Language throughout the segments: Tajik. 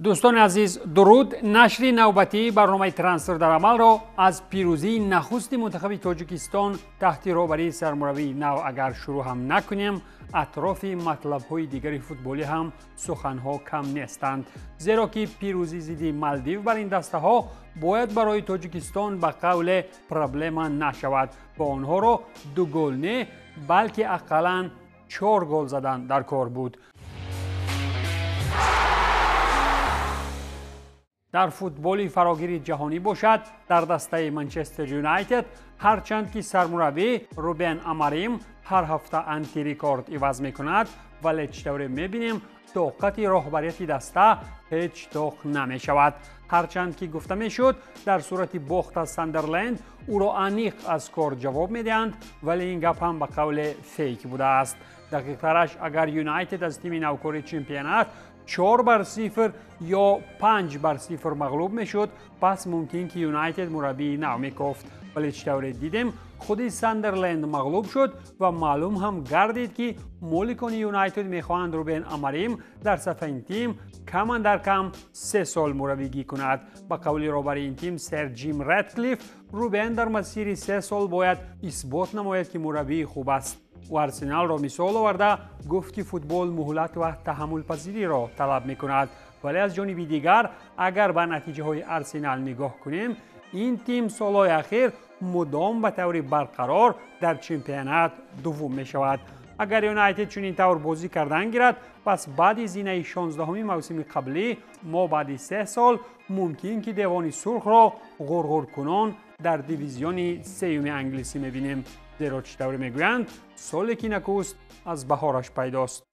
Дӯстони азиз, дуруд. Нашри навбатии барномаи «Трансфер дар амалро» аз пирӯзии нахусти мунтахаби Тоҷикистон таҳти роҳбарии сармураббии нав агар шурӯъ ҳам накунем, атрофи матлабҳои дигари футболӣ ҳам суханҳо кам нестанд, зеро ки пирӯзӣ зидди Малдив бар ин дастаҳо бояд барои Тоҷикистон ба қавле проблема нашавад ва онҳоро ду гол не, балки ақаллан чор гол задан дар кор буд. Дар футболи фарогири ҷаҳонӣ бошад, дар дастаи Манчестер Юнайтед ҳарчанд ки сармураббӣ Рубен Амарим ҳар ҳафта антирекорд иваз мекунад, вале чӣ тавре мебинем, тоқати роҳбарияти даста ҳеҷ тоқ намешавад. Ҳарчанд ки гуфта мешуд, дар сурати бохт аз Сандерленд ӯро аниқ аз кор ҷавоб медиҳанд, вале ин гап ҳам ба қавле фейк будааст. Дақиқтараш, агар Юнайтед аз тими навкори чемпионат 4-0 ё 5-0 мағлуб мешуд, пас мумкин ки Юнайтед мураббии нав мекофт. Вале чӣ тавре дидем, худи Сандерленд мағлуб шуд ва маълум ҳам гардид, ки моликони Юнайтед мехоҳанд Рубен Амарим дар сафи ин тим кам андар кам 3 сол мураббигӣ кунад. Ба қавли роҳбари ин тим сер Ҷим Редклифф, Рубен дар масири 3 сол бояд исбот намояд, ки мураббии хуб аст. Ӯ Арсеналро мисол оварда гуфт, ки футбол муҳлат ва таҳаммулпазириро талаб мекунад. Вале аз ҷониби дигар, агар ба натиҷаҳои Арсенал нигоҳ кунем, ин тим солҳои ахир мудом ба таври барқарор дар чемпионат дуввум мешавад. Агар Юнайтед чунин тавр бозӣ кардан гирад, пас баъди зинаи 16-уми мавсими қаблӣ мо баъди 3 сол мумкин ки Девони Сурхро ғурғуркунон дар дивизиони сеюми англисӣ мебинем, зеро чӣ тавре мегӯянд, соле ки накӯст, аз баҳораш пайдост.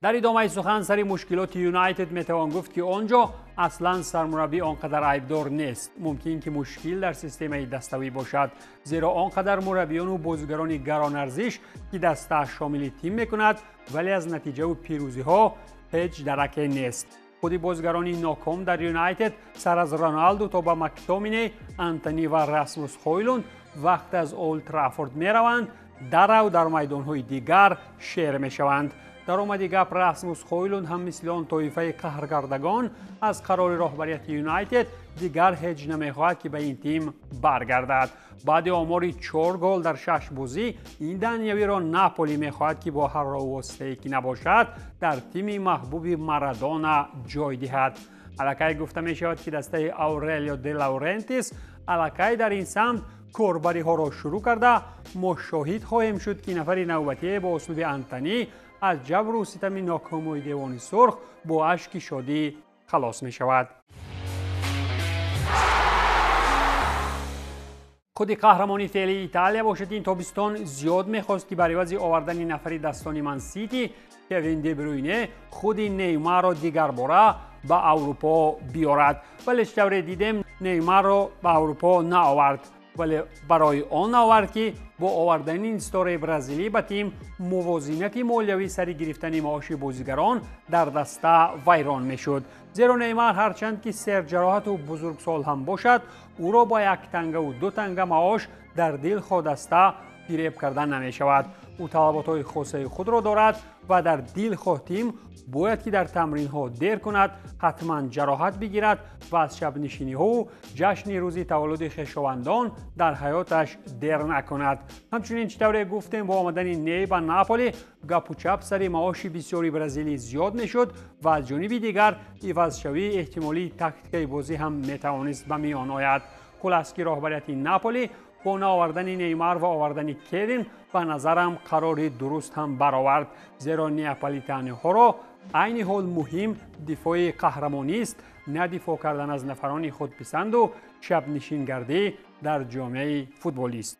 Дар идомаи сухан сари мушкилоти Юнайтед метавон гуфт, ки он ҷо аслан сармураббӣ он қадар айбдор нест. Мумкин ки мушкил дар системаи даставӣ бошад, зеро он қадар мураббиёну бозигарони гаронарзиш, ки даста шомили тим мекунад, вале аз натиҷаву пирӯзиҳо ҳеҷ дараке нест. Худи бозигарони ноком дар Юнайтед, сар аз Роналду то ба Мактомине, Антони ва Расмус Хойлунд, вақт аз Олд Траффорд мераванд, дарав дар майдонҳои дигар шер мешаванд. Даромади гап, Расмус Хойлунд ҳам мисли он тоифаи қаҳргардагон аз қарори роҳбарияти Юнайтед дигар ҳеҷ намехоҳад, ки ба ин тим баргардад. Баъди омори чор гол дар шаш бозӣ ин даниявиро Наполи мехоҳад, ки бо ҳар роҳу воситае ки набошад, дар тими маҳбуби Марадона ҷой диҳад. Аллакай гуфта мешавад, ки дастаи Аурелио де Лаурентис аллакай дар ин самт корбариҳоро шурӯъ карда, мо шоҳид хоҳем шуд, ки нафари навбатие бо услуби Антонӣ аз ҷабру ситами нокомои Девони Сурх бо ашки шодӣ халос мешавад. Худи қаҳрамони феълии Италия бошад, ин тобистон зиёд мехост, ки бар ивази овардани нафари дастони Мансити Кевин Дебруйне худи Неймарро дигарбора ба Аврупо биёрад. Вале чӣ тавре дидем, Неймарро ба Аврупо наовард. Вале барои он наовард, ки бо овардани ин ситораи бразилӣ ба тим мувозинати молиявӣ сари гирифтани маоши бозигарон дар даста вайрон мешуд, зеро Неймар ҳарчанд ки серҷароҳату бузургсол ҳам бошад, ӯро ба як тангаву ду танга маош дар дилхоҳ даста фиреб кардан намешавад. Ӯ талаботҳои хосаи худро дорад ва дар дилхоҳ тим бояд ки дар тамринҳо дер кунад, ҳатман ҷароҳат бигирад ва аз шабнишиниҳоу ҷашни рӯзи таваллуди хешовандон дар ҳаёташ дер накунад. Ҳамчунин, чӣ тавре гуфтем, бо омадани Ней ба Наполи гапу чап сари маоши бисёри бразилӣ зиёд мешуд ва аз ҷониби дигар ивазшавии эҳтимолии тактикаи бозӣ ҳам метавонист ба миён ояд. Хулас, ки роҳбарияти Наполи бо наовардани Неймар ва овардани Кевин ба назарам қарори дуруст ҳам баровард, зеро неаполитаниҳоро айни ҳол муҳим дифои қаҳрамонист, на дифоъ кардан аз нафарони худписанду шабнишингардӣ дар ҷомеаи футболист.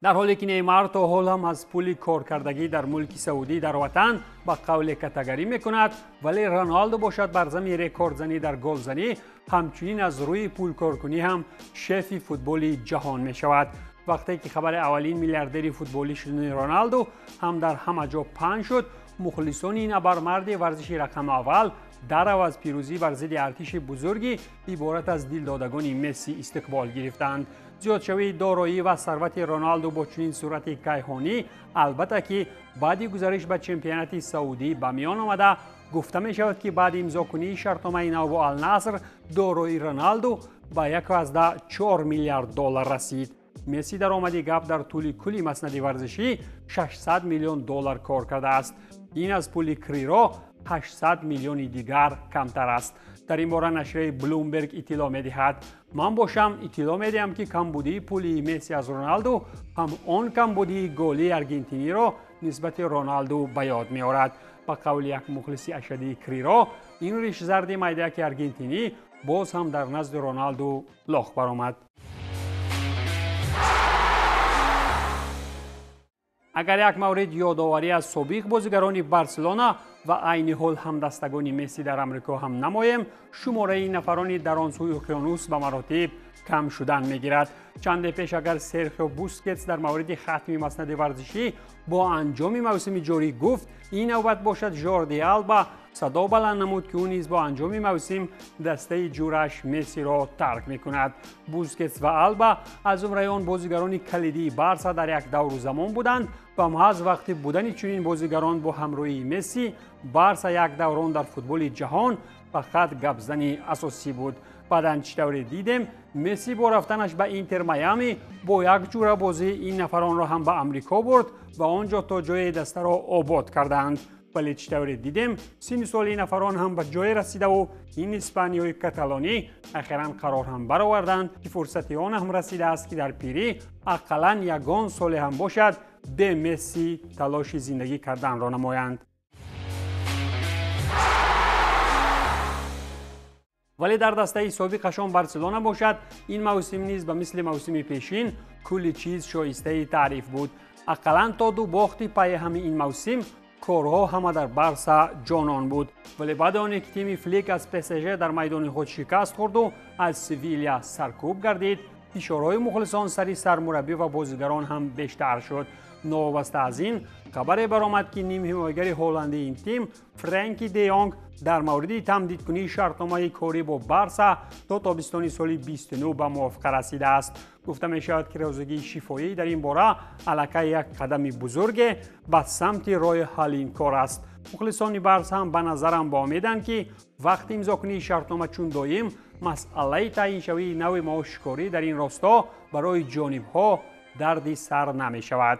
Дар ҳоле ки Неймар то ҳол ҳам аз пули коркардагӣ дар мулки Саудӣ дар ватан ба қавле катагарӣ мекунад, вале Роналдо бошад, бар зами рекордзанӣ дар голзанӣ, ҳамчунин аз рӯи пулкоркунӣ ҳам шефи футболи ҷаҳон мешавад. Вақте ки хабари аввалин миллиардери футболӣ шудани Роналду ҳам дар ҳама ҷо паҳн шуд, мухлисони ин абармарди варзиши рақами аввал дарав аз пирӯзӣ бар зидди артиши бузурги иборат аз дилдодагони Месси истиқбол гирифтанд. Зиёдшавии дороӣ ва сарвати Роналду бо чунин суръати кайҳонӣ албатта ки баъди гузариш ба чемпионати Саудӣ ба миён омада, гуфта мешавад ки баъди имзокунии шартномаи нав бо Ал-Наср дорои Роналду ба 1,4 миллиард доллар расид. Месси даромади гап дар тӯли кулли маснади варзишӣ 600 миллион доллар кор кардааст. Ин аз пули Криро 800 миллиони дигар камтар аст. Дар ин бора нашрияи Блумберг иттилоъ медиҳад. Ман бошам иттилоъ медиҳам, ки камбудии пулии Месси аз Роналду ҳам он камбудии голии аргентиниро нисбати Роналду ба ёд меорад. Ба қавли як мухлиси ашадии Криро, ин ришзарди майдаяки аргентинӣ боз ҳам дар назди Роналду лох баромад. Агар як маврид ёдоварӣ аз собиқ бозигарони Барселона ва айни ҳол ҳамдастагони Месси дар Амрико ҳам намоем, шумораи нафарони дар он сӯи уқёнус ба маротиб кам шудан мегирад. Чанде пеш агар Серхио Бускетс дар мавриди хатми маснади варзишӣ бо анҷоми мавсими ҷорӣ гуфт, ин навбат бошад Жорди Алба садо баланд намуд, ки ӯ низ бо анҷоми мавсим дастаи ҷураш Мессиро тарк мекунад. Бускетс ва Алба аз зумраи он бозигарони калидии Барса дар як давру замон буданд ва маҳз вақти будани чунин бозигарон бо ҳамроҳии Месси Барса як даврон дар футболи ҷаҳон фақат гапзани асосӣ буд. Баъдан чӣ тавре дидем, Месси бо рафтанаш ба Интер Майами бо як ҷура бозӣ ин нафаронро ҳам ба Амрико бурд ва он ҷо то ҷое дастаро обод карданд. Вале чӣ тавре дидем, синни соли ин нафарон ҳам ба ҷое расидаву ин испаниёи каталонӣ ахиран қарор ҳам бароварданд, ки фурсати он ҳам расидааст, ки дар пирӣ ақаллан ягон соле ҳам бошад бе Месси талоши зиндагӣ карданро намоянд. Вале дар дастаи собиқашон Барселона бошад, ин мавсим низ ба мисли мавсими пешин кулли чиз шоистаи таъриф буд. Ақаллан то ду бохти пайи ҳами ин мавсим корҳо ҳама дар Барса ҷонон буд. Вале баъди оне ки тими Флик аз ПСЖ дар майдони худ шикаст хӯрду аз Севилия саркӯб гардид, фишорҳои мухлисон сари сармураббӣ ва бозигарон ҳам бештар шуд. Новобаста аз ин хабаре баромад, ки нимҳимоягари ҳолландии ин тим Френки де Йонг дар мавриди тамдидкунии шартномаи корӣ бо Барса то тобистони соли 29 ба мувофиқа расидааст. Гуфта мешавад, ки розигии шифоӣ дар ин бора аллакай як қадами бузурге ба самти роҳи ҳалли ин кор аст. Мухлисони Барса ҳам ба назарам ба умеданд, ки вақти имзокунии шартнома чун доим масъалаи таъйиншавии нави маошкорӣ дар ин росто барои ҷонибҳо дарди сар намешавад.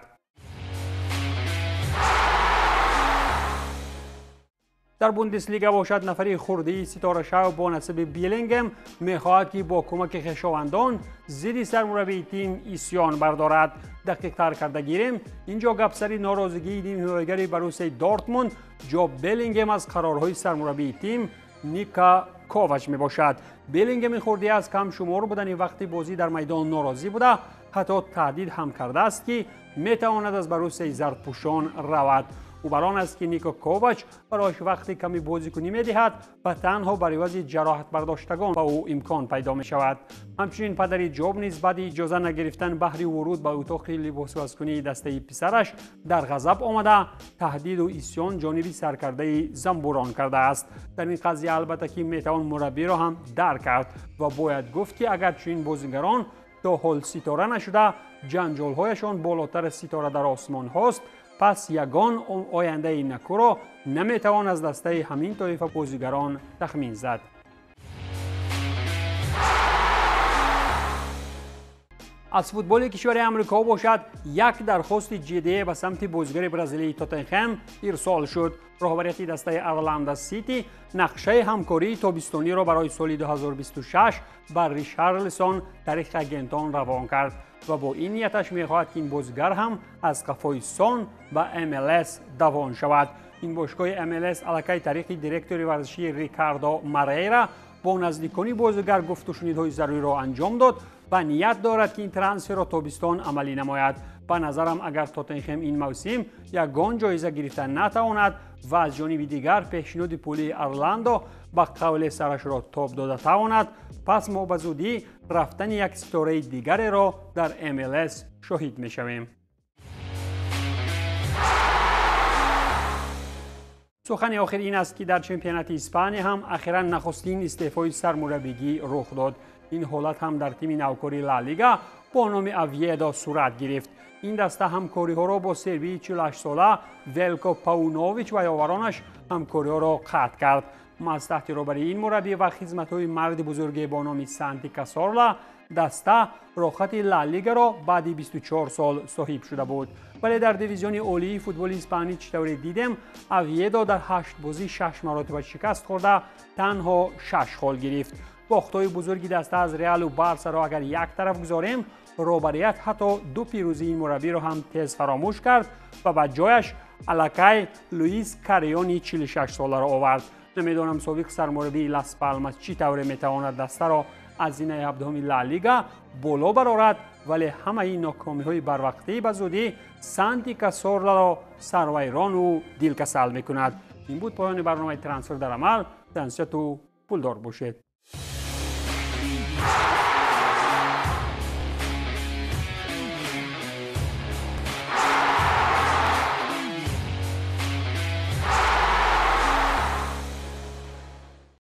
Дар Бундеслига бошад, нафари хурдии ситорашав бо насиби Беллингем мехоҳад, ки бо кӯмаки хешовандон зидди сармураббии тим исьён бардорад. Дақиқтар карда гирем, ин ҷо гапсари норозигии нимҳимоягари Боруссияи Дортмунд Ҷоб Беллингем аз қарорҳои сармураббии тим Ника Ковач мебошад. Беллингеми хурдӣ аз камшумор будани вақти бозӣ дар майдон норозӣ буда, ҳатто таҳдид ҳам кардааст, ки метавонад аз Боруссияи зардпӯшон равад. Ӯ бар он аст, ки Нико Ковач барояш вақти ками бозикунӣ медиҳад ва танҳо бар ивази ҷароҳатбардоштагон ба ӯ имкон пайдо мешавад. Ҳамчунин падари Ҷоб низ баъди иҷоза нагирифтан баҳри вуруд ба утоқи либосивазкунии дастаи писараш дар ғазаб омада, таҳдиду исьён ҷониби саркардаи замбурон кардааст. Дар ин қазия албатта ки метавон мураббиро ҳам дарк кард ва бояд гуфт, ки агар чунин бозигарон то ҳол ситора нашуда, ҷанҷолҳояшон болотар аз ситора дар осмонҳост, пас ягон ояндаи накӯро наметавон аз дастаи ҳамин тоифа бозигарон тахмин зад. Аз футболи кишвари Амрико бошад, як дархости ҷиддие ба самти бозигари бразилии Тоттенхем ирсол шуд. Роҳбарияти дастаи Орландо Сити нақшаи ҳамкории тобистониро барои соли 2026 ба Ришарлисон тариқи агентон равон кард ва бо ин нияташ мехоҳад, ки ин бозигар ҳам аз қафои Сон ба МЛС давон шавад. Ин бошгоҳи МЛС аллакай тариқи директори варзишии Рикардо Марейра бо наздикони бозигар гуфтушунидҳои заруриро анҷом дод ва ният дорад, ки ин трансферро тобистон амалӣ намояд. Ба назарам, агар Тоттенхем ин мавсим ягон ҷоиза гирифта натавонад ва аз ҷониби дигар пешниҳоди пулии Орландо ба қавле сарашро тоб дода тавонад, пас мо ба зудӣ рафтани як ситораи дигареро дар МЛС шоҳид мешавем. Сухани охир ин аст, ки дар чемпионати Испания ҳам ахиран нахустин истеъфои сармураббигӣ рух дод. Ин ҳолат ҳам дар тими навкори Ла Лига бо номи Овьедо сурат гирифт. Ин даста ҳамкориҳоро бо сербии 48-сола Велко Паунович ва ёваронаш ҳамкориҳоро қатъ кард. Маҳз таҳти роҳбарии ин мураббӣ ва хизматҳои марди бузурге бо номи Санти Касорла даста рохати Ла Лигаро баъди 24 сол соҳиб шуда буд. Вале дар дивизиони олии футболи испанӣ, чӣ тавре дидем, Овьедо дар 8 бозӣ 6 маротиба шикаст хӯрда, танҳо 6 хол гирифт. Бохтҳои бузурги даста аз Реалу Барсаро агар як тараф гузорем, роҳбарият ҳатто ду пирӯзии ин мураббиро ҳам тез фаромӯш кард ва ба ҷояш аллакай Луис Кариони 46-соларо овард. Намедонам, собиқ сармураббии Лас Палмас чӣ тавре метавонад дастаро аз зинаи 17-уми Ла Лига боло барорад, вале ҳамаи нокомиҳои барвақтӣ ба зудӣ Санти Касорларо сарвайрону дилкасал мекунад. Ин буд поёни барномаи «Трансфер дар амал». Тансияту пулдор бошед.